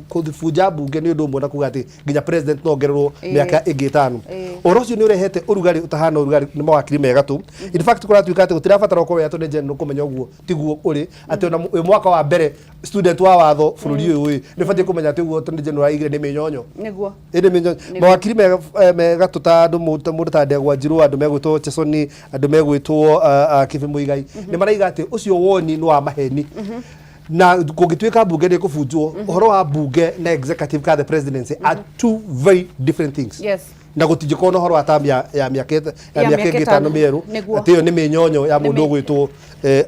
kũbunja mbunge nĩ ũndũ ũmwe na kuga atĩ nginya president no ongererwo mĩaka ĩngĩ 5. Ũhoro ũcio nĩ ũrehete ũrugarĩ ũtahana ũrugarĩ nĩ mawakiri me gatũ. In fact, kũratuĩka atĩ gũtirabatara ũkorwo wĩ Attorney General kũmenya ũguo tiguo ũrĩ, atĩ ona wĩ mwaka wa mbere student wa watho bũrũri ũyũ ĩ nĩ ũbatiĩ kũmenya atĩ ũguo Attorney General aigire nĩ mĩnyonyo. Ĩndĩ mawakiri me gatũ ta andũ mũndũ ta Ndegwa Njirũ, andũ megwĩtwo Chesoni, andũ megwĩtwo Kĩbĩ Mũigai, nĩ maraiga atĩ ũcio woni nĩ wa maheni na kũngĩtuĩka mbunge nĩ kũbunjwo, ũhoro wa mbunge na executive ka the presidency are two very different things. Na gũtingĩkorwo na ũhoro wa term ya ya ya mĩaka mĩaka ĩngĩ 5 ĩtano. Mĩerũ atĩ ĩyo nĩ mĩnyonyo ya mũndũ ũgwĩtwo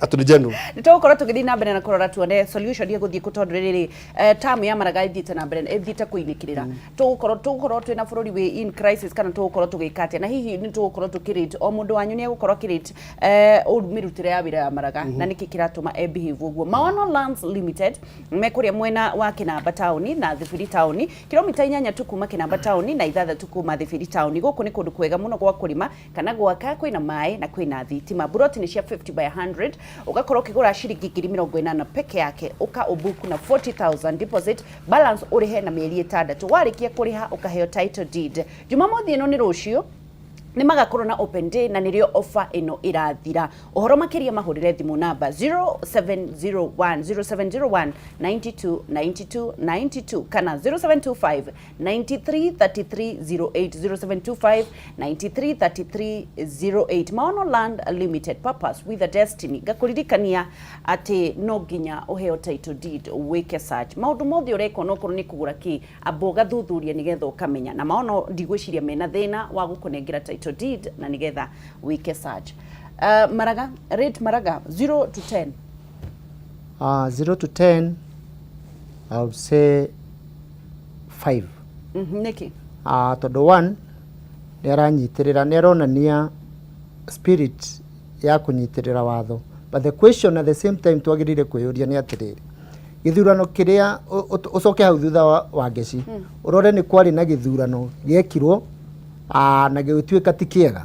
Attorney General. Nĩ tũgũkorwo tũgĩthiĩ na mbere na kũrora tuone solution ĩgũthiĩ kũ, tondũ rĩrĩ term ya Maraga ĩthiĩte na mbere, ĩthiĩte kũinĩkĩrĩra. Tũgũkorwo twĩna bũrũri wĩ in crisis kana tũgũkorwo tũgĩka atĩa? Na hihi nĩ tũgũkorwo tũkĩrate, o mũndũ wanyu nĩ egũkorwo akĩrate mĩrutĩre ya wĩra ya Maraga na nĩkĩ kĩratũma e behave ũguo? Maono Lands Limited me kũrĩa mwena wa Kĩnamba taũni na Thibiri taũni, kilomita 8 tu kuma Kĩnamba taũni na 6 kuma Thibiri taũni. Gũkũ nĩ kũndũ kwega mũno gwa kũrĩma kana gwaka, kwĩna maĩ na kwĩna thitima. Buroti nĩ cia 50 by 100, ũgakorwo ũkĩgũra ciringi 80,000 peke yake, ũka ũbuku na 40,000 deposit, balance ũrĩhe na mĩeri 6. Warĩkia kũrĩha, ũkaheo title deed. Jumamothi ĩno nĩ rũciũ nĩ magakorwo na open day na nĩrĩo offer ĩno ĩrathira. Ũhoro makĩria mahũrĩre thimũ namba 0701 0701 92 92 92 kana 0725 93 33 08, 0725 93 33 08. Maono Land Limited, purpose with a destiny. Ngakũririkania atĩ no nginya ũheo title deed wĩke search. Maũndũ mothe ũreka, onokorwo nĩ kũgũra kĩ, amba ũgathuthuria nĩgetha ũkamenya. Na Maono ndigwĩciria mena thĩna wa gũkũnengera title deed na nĩgetha wĩke search. Maraga, rate Maraga 0 to 10. 0 to 10, I would say 5. Nĩkĩ? Tondũ one, nĩ aranyitĩrĩra, nĩ aronania spirit ya kũnyitĩrĩra watho, but the question at the same time twagĩrĩire kwĩyũria nĩ atĩrĩrĩ, gĩthurano kĩrĩa ũcoke hau thutha wa ngeci ũrore nĩ kwarĩ na gĩthurano gĩekirwo na gĩgĩtuĩka ti kĩega,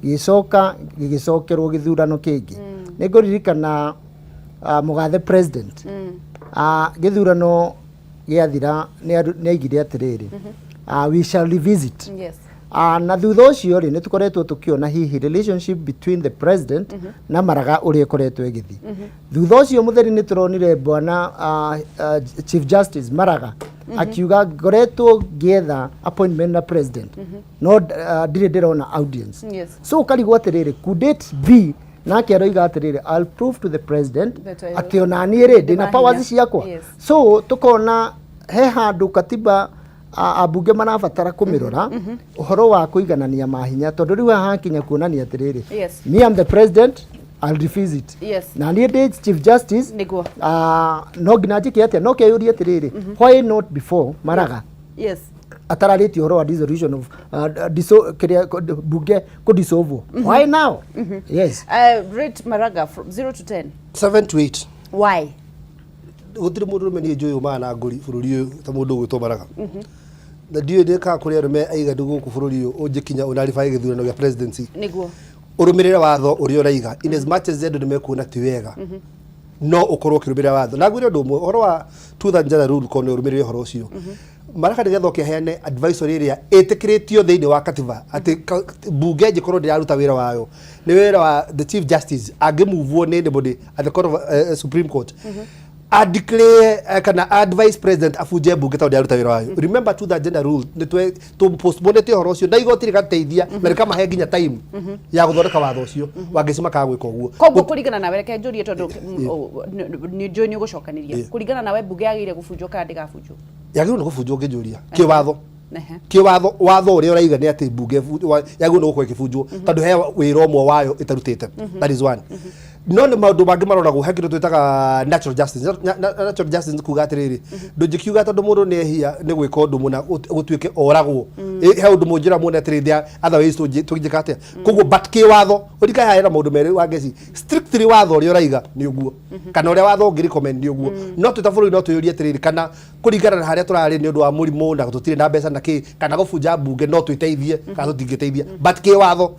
gĩgĩcoka gĩgĩcokerwo gĩthurano kĩngĩ. Nĩ ngũririkana mũgathe president, gĩthurano gĩathira nĩ aigire atĩrĩrĩ, "We shall revisit." Na thutha ũcio rĩ, nĩ tũkoretwo tũkĩona hihi relationship between the president na Maraga ũrĩa ĩkoretwo ĩgĩthiĩ. Thutha ũcio mũtheri nĩ tũronire bwana Chief Justice Maraga akiuga, "Ngoretwo ngĩetha appointment na president no ndirĩ ndĩrona audience." So ũkarigwo atĩrĩrĩ, could it be nake aroiga atĩrĩrĩ, "I'll prove to the president that atĩ ona niĩ rĩ ndĩna ndĩna powers hinya." ciakwa." So tukona he handũ katiba ambunge marabatara kũmĩrora ũhoro wa kũiganania mahinya, tondũ rĩu haha hakinya kuonania atĩrĩrĩ, me am the president, I'll revisit, na niĩ ndĩ chief justice, no nginya njĩke atĩa? No keyũrie atĩrĩrĩ, why not before Maraga atararĩtie ũhoro wa dissolution of kĩrĩa bunge kũdissolve? Why now? Yes. Rate Maraga from 0 to 10. 7 to 8. Why? Gũtirĩ mũndũ rũme niĩ njũĩ umaga na ngũri bũrũri ũyũ ta mũndũ ũgwĩtwo Maraga, na ndiũĩ ndĩ kana kũrĩ arũme aiganu gũkũ bũrũri ũyũ ũngĩkinya ũnaribaya gĩthurano gĩa presidency ũrũmĩrĩre watho ũrĩa ũraiga. In as much as andũ nĩmekuona ti wega, no ũkorwo ũkĩrũmĩrĩra watho. Na ngwĩre ũndũ ũmwe, ũhoro wa truth and gender rule, korwo nĩ ũrũmĩrĩre ũhoro ũcio, Maraga nĩgetha ũkĩheane advisory ĩrĩa ĩtĩkĩrĩtio thĩinĩ wa katiba atĩ mbunge ĩngĩkorwo ndĩraruta wĩra wayo, nĩ wĩra wa the chief justice angĩmuvwo nĩ anybody at the court of supreme court a declare kana advise president abunje mbunge tondũ ndĩraruta wĩra wayo. Remember, truth and gender rule nĩ twe tũ postponete ũhoro ũcio na igoti rĩgateithia na rĩkamahe nginya time ya gũthondeka watho ũcio wangĩci makaga gwĩka ũguo. Koguo kũringana nawe, reke njũrie tondũ nĩ njũĩ nĩ ũgũcokanĩria, kũringana nawe mbunge yagĩrĩire gũbunjwo kana ndĩgabunjwo? Yagĩrĩirwo nĩ gũbunjwo ngĩnjũria kĩwatho. Kĩwatho, watho ũrĩa ũraiga nĩ atĩ mbunge yagĩrĩirwo nĩ gũkorwo ĩkĩbunjwo tondũ he wĩra ũmwe wayo ĩtarutĩte. That is one. No nĩ maũndũ mangĩ maroragwo. He kĩndũ twĩtaga natural justice. Natural justice nĩ kuga atĩrĩrĩ, ndũngĩkiuga tondũ mũndũ nĩ ehia nĩ gwĩka ũndũ mũna gũtuĩke oragwo. He ũndũ mũnjĩra muone atĩrĩ, there are other ways tũngĩka atĩa. Koguo but kĩwatho ũrikae haha hena maũndũ merĩ wa ngeci. Strictly watho ũrĩa ũraiga nĩ ũguo, kana ũrĩa watho ũngĩ recommend nĩ ũguo. No twĩ ta bũrũri no twĩyũrie atĩrĩrĩ, kana kũringana na harĩa tũrarĩ nĩ ũndũ wa mũrimũ na tũtirĩ na mbeca na kĩ, kana gũbunja mbunge no twĩteithie kana tũtingĩteithia, but kĩwatho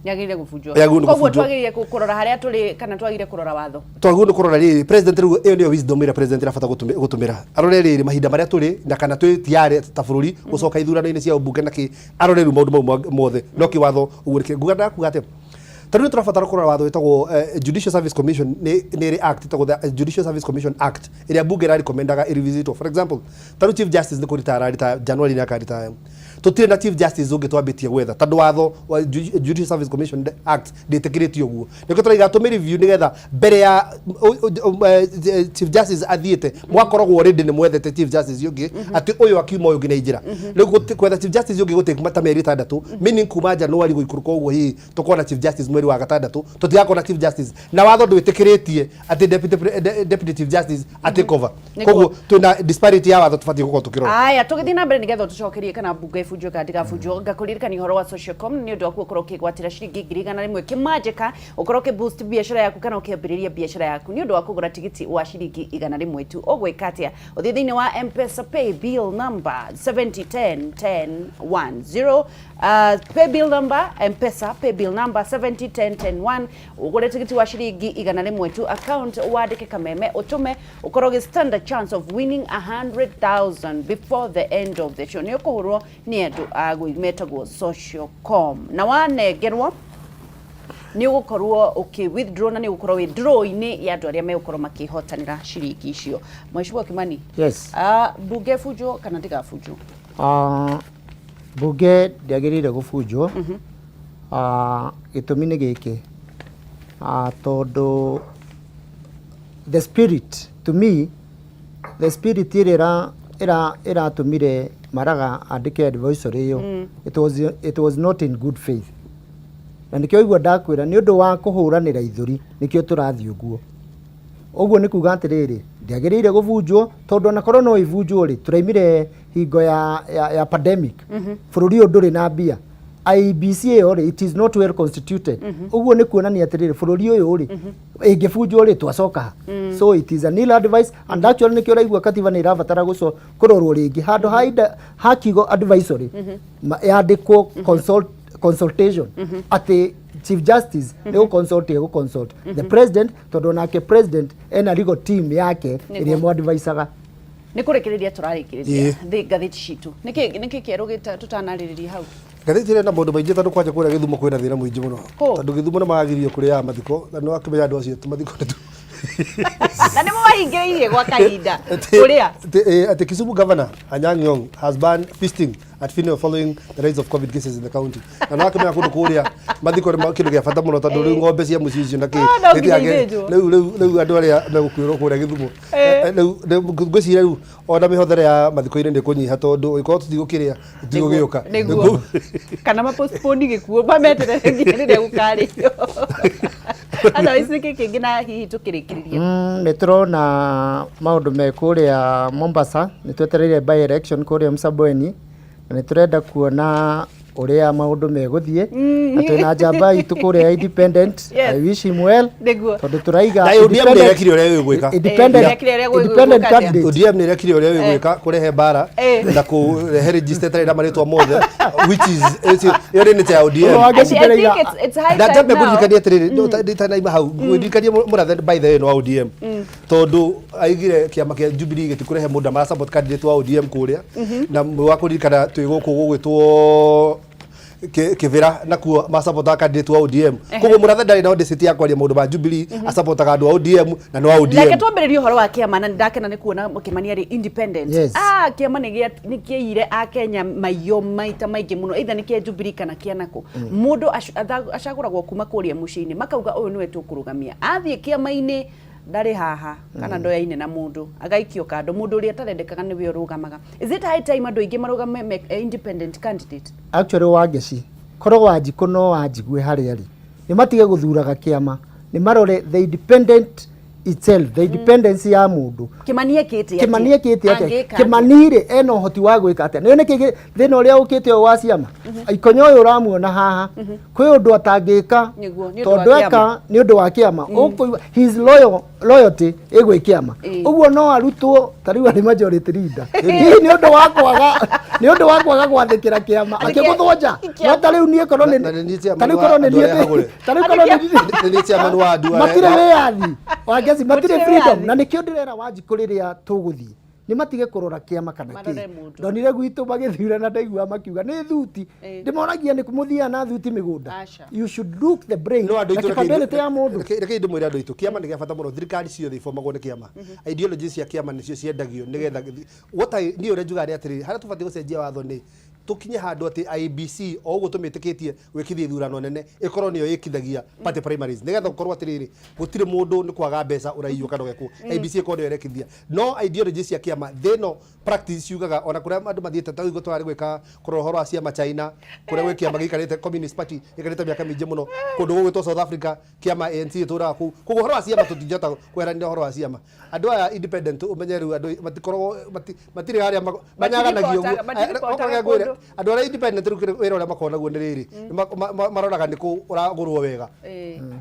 Yagĩrĩire gũbunjwo. Yagĩrĩirwo nĩ Koguo gũbunjwo. Twagĩrĩire kũrora harĩa tũrĩ kana twagĩrĩire kũrora watho? Twagĩrĩirwo nĩ kũrora rĩrĩ, president rĩu, ĩyo nĩyo wisdom ĩrĩa president ĩrabata gũtũmĩra, arore rĩrĩ mahinda marĩa tũrĩ na kana twĩ tiarĩ ta bũrũri gũcoka ithurano-inĩ cia ũmbunge na kĩ, arore rĩu maũndũ mau mothe. No kĩwatho ũguo nĩkĩ nguga ndakuga atĩ ta rĩu tũrabatara kũrora watho wĩtagwo Judicial Service Commission. Nĩ ĩrĩ act ĩtagwo the Judicial Service Commission Act ĩrĩa mbunge ĩrarekomendaga ĩrevisitwo. For example, ta rĩu Chief Justice nĩ kũritaya araritaya January, nĩ akaritaya. Tũtirĩ na Chief Justice ũngĩ twambĩtie gwetha tondũ watho wa Judicial Service Commission Act ndĩtĩkĩrĩtie ũguo. Nĩkĩo tũraiga tũmĩ review nĩgetha mbere ya Chief Justice athiĩte mwakoragwo already nĩ mwethete Chief Justice ũngĩ, atĩ ũyũ akiuma ũyũ ũngĩ nĩ aingĩra. Rĩu gwetha Chief Justice ũngĩ gũtake ta mĩeri 6, meaning kuma January gũikũrũka ũguo hihi tũkona Chief Justice mweri wa gatandatũ. Tũtigakorwo na Chief Justice na watho ndwĩtĩkĩrĩtie atĩ deputy Chief Justice atĩ cover. Koguo twĩna disparity ya watho tũbatiĩ gũkorwo tũkĩrora. Aya, tũgĩthiĩ na mbere nĩgetha ũtũcokerie kana mbunge ĩbunjwo kana ndĩgabunjwo, ngakũririkania ũhoro wa Socialcom nĩ ũndũ waku ũkorwo ũkĩgwatĩra ciringi 100,000 kĩmanjĩka, ũkorwo ũkĩ-boost biacara yaku kana ũkĩambĩrĩria biacara yaku nĩ ũndũ wa kũgũra tigiti wa ciringi 100 tu. Ũgwĩka atĩa? Ũthiĩ thĩinĩ wa M-Pesa pay bill number 7010110, pay bill number, M-Pesa pay bill number 70101, ũgũre tigiti wa ciringi 100 tu, account wandĩke Kameme, ũtũme, ũkorwo ũgĩ stand a chance of winning 100,000 before the end of the show. Nĩ ũkũhũrwo nĩ andũ a metagwo Socialcom na wanengerwo nĩ ũgũkorwo ũkĩ withdraw na nĩ ũgũkorwo wĩ draw-inĩ ya andũ arĩa megũkorwo makĩhotanĩra ciringi icio. Mheshimiwa Kimani. Yes. Mbunge ĩbunjwo kana ndĩgabunjwo? Mbunge ndĩagĩrĩire gũbunjwo. Gĩtũmi nĩ gĩkĩ, tondũ the spirit, to me, the spirit ĩrĩa ĩratũmire Maraga andĩke advisory ĩyo, it was not in good faith, na nĩkĩo igua ndakwĩra nĩ ũndũ wa kũhũranĩra ithũri nĩkĩo tũrathiĩ ũguo. Ũguo nĩ kuga atĩrĩrĩ, ndĩagĩrĩire gũbunjwo tondũ onakorwo no ĩbunjwo rĩ, tũraimire hingo ya pandemic, bũrũri ũyũ ndũrĩ na mbia. IEBC ĩyo rĩ, it is not well constituted. Ũguo nĩ kuonania atĩrĩrĩ, bũrũri ũyũ rĩ, ĩngĩbunjwo rĩ, twacoka ha? So it is an ill advice, and actually nĩkĩo ũraigua katiba nĩ ĩrabatara kũrorwo rĩngĩ handũ ha inda ha kiugo advisory yandĩkwo consultation, atĩ Chief Justice nĩ gũ-consult, egũ-consult the president, tondũ onake president ena legal team yake ĩrĩa ĩmũ-advisaga. Nĩ kũrĩkĩrĩria tũrarĩkĩrĩria. Ĩĩ. Thĩ ngathĩti citũ nĩkĩ kĩerũ tũtanarĩrĩria hau? Ngathĩti ĩrĩ na maũndũ maingĩ tondũ kwanja kũrĩa Gĩthumo kwĩna thĩna mũingĩ mũno. Kũ? Tondũ Gĩthumo nĩ magagiririo kũrĩaga mathiko na nĩ wakĩmenya andũ acio ti mathiko nĩ tu Na nĩ mũmahingĩrĩirie gwa kahinda kũrĩa. Atĩ Kisumu Governor Anyang' Nyong'o has banned feasting at funeral following the rise of COVID cases in the county. Na nĩ wakĩmenya kũndũ kũrĩa mathiko nĩ kĩndũ gĩa bata mũno tondũ rĩu ng'ombe cia mũciĩ ũcio na kĩ Ah, no nginya ithĩnjwo. Rĩu andũ arĩa megũkuĩrwo kũrĩa Gĩthumo, rĩu ngwĩciria rĩu ona mĩhothere ya mathiko-inĩ nĩ kũnyiha tondũ ĩkorwo tũtigũkĩrĩa tũtigũgĩũka. Nĩguo, kana mapostpone gĩkuũ, mameterere nginya rĩrĩa gũkarĩo. Otherwise nĩkĩ kĩngĩ na hihi tũkĩrĩkĩrĩria? Nĩ tũrona maũndũ me kũrĩa Mombasa, nĩ twetereire by election kũrĩa Msambweni na nĩ tũrenda kuona ũrĩa maũndũ megũthiĩ, na twĩna njamba itũ kũrĩa independent. I wish him well. Tondũ tũraiga Na ODM nĩ ĩrekire ũrĩa ĩĩ gwĩka. Independent, Ĩrekire ũrĩa independent gwĩka atĩa? candidate. ODM nĩ ĩrekire ũrĩa ĩĩ gwĩka, kũrehe mbara na kũrehe register ĩtarĩ na marĩtwa mothe, which is ĩyo nĩ nature ya ODM. Ũhoro wa I think it's high Na time njambe now. ngũririkanie atĩrĩrĩ, nditanaima hau, ngũririkanie mũrathe by the way nĩ wa ODM tondũ aigire kĩama kĩa Jubilee gĩtikũrehe mũndũ mara support candidate wa ODM kũrĩa, na wa kũririkana twĩ gũkũ gũgwĩtwo Kĩbĩra nakuo masapotaga candidate wa ODM. Koguo mũrathe ndarĩ na audacity ya kwaria maũndũ ma Jubilee, asapotaga andũ a ODM na nĩ wa Reke ODM. twambĩrĩrie ũhoro wa kĩama, na nĩndakena nĩ kuona Kĩmani arĩ independent. Yes. Ah, kĩama nĩ kĩaiyire akenya maiyo maita maingĩ mũno, either nĩ kĩa Jubilee kana kĩa nakũ. Mũndũ acagũragwo kuma kũrĩa mũciĩ-inĩ, makauga ũyũ nĩwe tũkũrũgamia. Athiĩ kĩama-inĩ ndarĩ haha kana ndoyaine na mũndũ, agaikio kando. Mũndũ ũrĩa atarendekaga nĩwe ũrũgamaga. Is it high time andũ aingĩ marũgame independent candidate? Actually, Wangeci, korwo Wanjikũ no wanjigue harĩa rĩ, nĩ matige gũthuraga kĩama. Nĩ marore the independent itself, the independence ya mũndũ. Kimani ekĩte atĩa? Kimani ekĩte atĩa? Angĩka atĩa? Kimani rĩ, ena ũhoti wa gwĩka atĩa? Nĩ nĩkĩ thĩna ũrĩa ũkĩte ũyũ wa ciama? Ikonya ũyũ ũramuona haha, kwĩ ũndũ atangĩka. Nĩguo, nĩ ũndũ wa Tondũ kĩama. eka nĩ ũndũ wa kĩama, ũkũigua his loyalty ĩgwĩ kĩama. Ũguo no arutwo ta rĩu arĩ majority leader, hihi nĩ ũndũ wa kwaga gwathĩkĩra kĩama, akĩgũthwo nja. No ta rĩu niĩ korwo Na nĩ niĩ chairman ta rĩu wa korwo nĩ andũ arĩa niĩ hagũre. Ta rĩu korwo nĩ Nĩ niĩ chairman wa andũ arĩa- matirĩ wĩyathi Wangeci, matirĩ Gũtirĩ freedom. wĩyathi. Na nĩkĩo ndĩrera Wanjikũ, rĩrĩa tũgũthiĩ nĩ matige kũrora kĩama kana Marore kĩ. mũndũ. Ndonire gwitũ magĩthurana, ndaigua makiuga nĩ thuti. Ndĩmoragia, nĩ mũthiaga na thuti mĩgũnda? Aca. You should look the brain No andũ na aitũ, capability ya mũndũ. Reke ndĩmwĩre, andũ aitũ, kĩama nĩ gĩa bata mũno. Thirikari ciothe ibomagwo nĩ kĩama. Ideology cia kĩama nĩcio ciendagio nĩgetha what I niĩ ũrĩa njugaga nĩ atĩrĩrĩ, harĩa tũbatiĩ gũcenjia watho nĩ tũkinye handũ atĩ IEBC, o ũguo tũmĩtĩkĩtie gwĩkithia ithurano nene, ĩkorwo nĩyo ĩkithagia party primaries, nĩgetha gũkorwo atĩrĩrĩ, gũtirĩ mũndũ nĩ kwaga mbeca ũraiywo kana ũgekwo. IEBC ĩkorwo nĩyo ĩrekithia, no ideology cia kĩama thĩ ĩno, practice ciugaga ona kũrĩa andũ mathiĩte, ta ũguo twarĩ gwĩka kũrora ũhoro wa ciama China, kũrĩa gwĩ kĩama gĩikarĩte, Communist Party gĩikarĩte mĩaka mĩingĩ mũno. Kũndũ gũgwĩtwo South Africa, kĩama ANC ĩtũraga kũu. Koguo ũhoro wa ciama tũtingĩhota kweheranĩra ũhoro wa ciama. Andũ aya independent, ũmenye rĩu andũ matikoragwo matirĩ harĩa manyaganagio ũguo. Matiripotaga Okorwo ngwĩre, kũndũ. Andũ arĩa independent rĩu wĩra ũrĩa makoragwo naguo nĩ rĩrĩ, nĩ maroraga nĩ kũ ũragũrwo wega.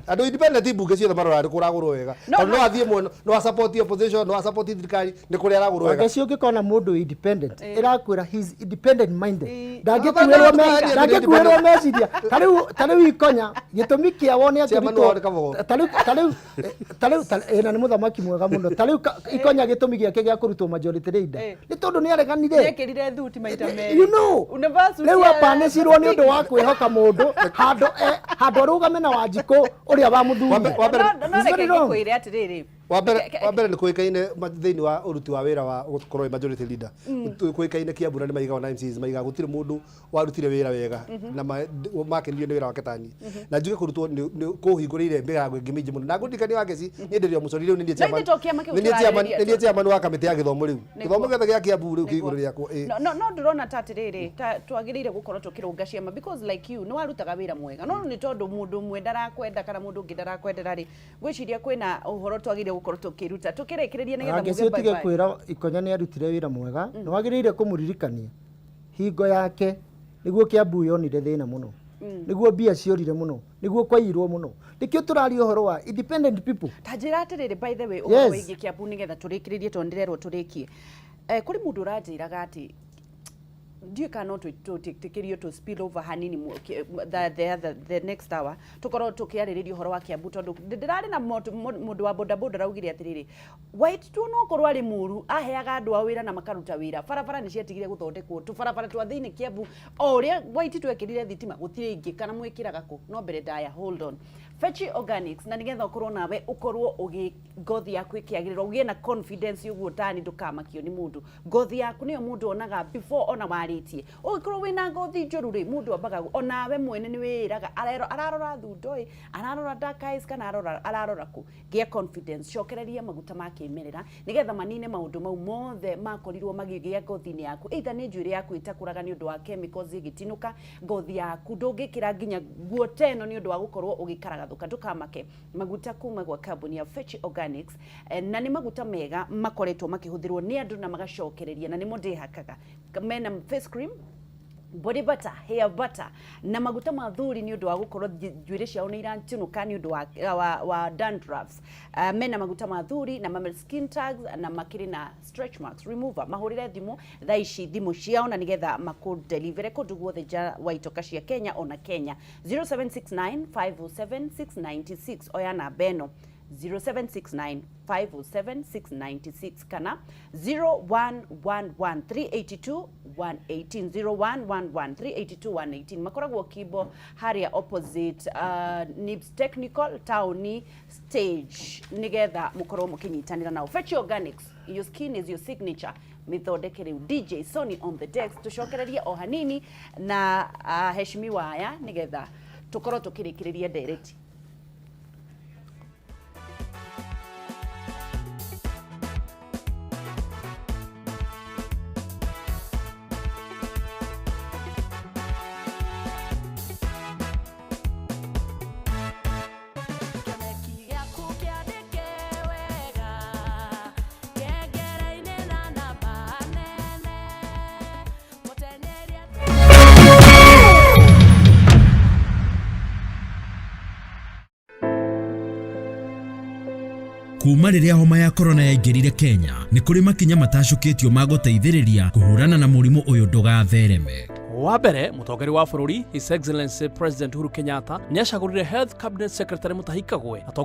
Andũ independent mbunge ciothe maroraga nĩ kũ ũragũrwo wega, tondũ no athiĩ mwena, no asupport opposition, no asupport thirikari, nĩ kũrĩa aragũrwo wega. Wangeci, ũngĩkona mũndũ independent, ĩrakwĩra he's independent minded. Ndangĩkuĩrwo. Ndangĩkuĩrwo meciria. Ta rĩu Ikonya, gĩtũmi kĩa wone Chairman wao nĩ Kabogo. Ta rĩu ĩna nĩ mũthamaki mwega mũno. Ta rĩu Ikonya, gĩtũmi gĩake gĩa kũrutwo majority leader nĩ tondũ nĩ areganire. Nĩekĩrire thuti maita merĩ. Unavaa suti Rĩu apanicirwo nĩ ũndũ wa kwĩhoka mũndũ handũ arũgame na Wanjikũ ũrĩa wa mũthuri. No It's reke very wrong. ngĩkwĩre atĩrĩrĩ. Wa mbere nĩ kũĩkaine thĩinĩ wa ũruti wa wĩra wa gũkorwo wĩ majority leader. Kũĩkaine Kiambu na nĩ maigaga, na MCAs maigaga, gũtirĩ mũndũ warutire wĩra wega na makenirio nĩ wĩra wake tani. Na njuge kũrutwo nĩ kũhingũrĩire mĩrango ĩngĩ mĩingĩ mũno. Na ngũririkania, Wangeci, niĩ ndĩrĩ o mũcori rĩu, nĩ niĩ No chairman. ithe to kĩama kĩu Nĩ niĩ chairman. tũrarĩrĩria. Nĩ niĩ chairman wa kamĩtĩ ya gĩthomo rĩu. Gĩthomo gĩothe gĩa Kiambu rĩu kĩ igũrũ rĩakwa, ĩĩ. No ndĩrona ta atĩrĩrĩ, ta twagĩrĩire gũkorwo tũkĩrũnga ciama, because like you nĩ warutaga wĩra mwega, no nĩ tondũ mũndũ ũmwe ndarakwenda kana mũndũ ũngĩ ndarakwendera rĩ, ngwĩciria kwĩna ũhoro twagĩrĩire gũkorwo tũkĩruta tũkĩrĩkĩrĩria nĩgetha Wangeci, muge bye ũtige bye. kwĩra Ikonya nĩ arutire wĩra mwega. Nĩ wagĩrĩire kũmũririkania hingo yake nĩguo Kiambu yonire thĩna mũno, nĩguo mbia ciorire mũno, nĩguo kwaiyirwo mũno. Nĩkĩo tũraria ũhoro wa independent people. Ta njĩra atĩrĩrĩ, by the way, ũhoro wĩgiĩ Kiambu, nĩgetha tũrĩkĩrĩrie, tondũ ndĩrerwo tũrĩkie. Kũrĩ mũndũ ũranjĩraga atĩ ndiũĩ kana no tũtĩkĩrio tũ spill over hanini the next hour, tũkorwo tũkĩarĩrĩria ũhoro wa Kiambu, tondũ ndĩrarĩ na mũndũ wa bodaboda araugire atĩrĩrĩ, White tu onokorwo arĩ mũru, aheaga andũ ao wĩra na makaruta wĩra. Barabara nĩ ciatigire gũthondekwo, tũbarabara twa thĩinĩ Kiambu, o ũrĩa White twekĩrire thitima gũtirĩ ingĩ kana mwĩkĩraga kũ. No mbere ndaya, hold on. Fechi Organics, na nigetha ũkorwo nawe ũkorwo ũgĩ ngothi yaku ĩkĩagĩrĩra, ũgĩe na confidence ũguo tani ndũkamakio nĩ mũndũ. Ngothi yaku nĩyo mũndũ onaga before ona warĩtie. Ũngĩkorwo wĩna ngothi njũru rĩ, mũndũ ambaga onawe mwene nĩ wĩĩraga ararora thundo ĩ, ararora dark eyes kana ararora kũ. Gĩa confidence, cokereria maguta ma kĩmerera nĩgetha manine maũndũ mau mothe makorirwo magĩgĩa ngothi-inĩ yaku, either nĩ njuĩrĩ yaku ĩtakũraga nĩ ũndũ wa chemicals ĩgĩtinũka ngothi yaku, ndũngĩkĩra nginya nguo ta ĩno nĩ ũndũ wa gũkorwo ũgĩkaragathũka. Ndũkamake, maguta kuma gwa kambuni ya Fechi Organics, na nĩ maguta mega makoretwo makĩhũthĩrwo nĩ andũ na magacokereria, na nĩmo ndĩhakaga. Mena face cream, body butter, hair butter na maguta ma thuri nĩ ũndũ wa gũkorwo njuĩrĩ ciao nĩ iratinũka nĩ ũndũ wa dandruffs. Mena maguta ma thuri na ma skin tags na makĩrĩ na stretch marks remover. Mahũrĩre thimũ thaa ici, thimũ ciao, na nĩgetha makũdelivere kũndũ guothe nja wa itoka cia Kenya ona Kenya, 0769 507 696. Oya namba ĩno, 0769 507 696 kana 0111 382 118, 0111 382 118. Makoragwo Kimbo harĩa opposite Nibs Technical Town stage, nigetha mukorwo mukinyitanira nao. Fetch Organics, your skin is your signature. Mithondeke rĩu. DJ Sony on the desk, tucokererie o hanini na heshimiwa aya nigetha tukorwo tukĩrĩkĩrĩria ndereti. Kĩoneki. Kuma rĩrĩa homa ya korona yaingĩrire Kenya, nĩ kũrĩ makinya matacũkĩtio ma gũteithĩrĩria kũhũrana na mũrimũ ũyũ ndũgathereme. Wa mbere, mũtongoria wa bũrũri His Excellency President Uhuru Kenyatta nĩ acagũrire Health Cabinet Secretary Mutahi Kagwe.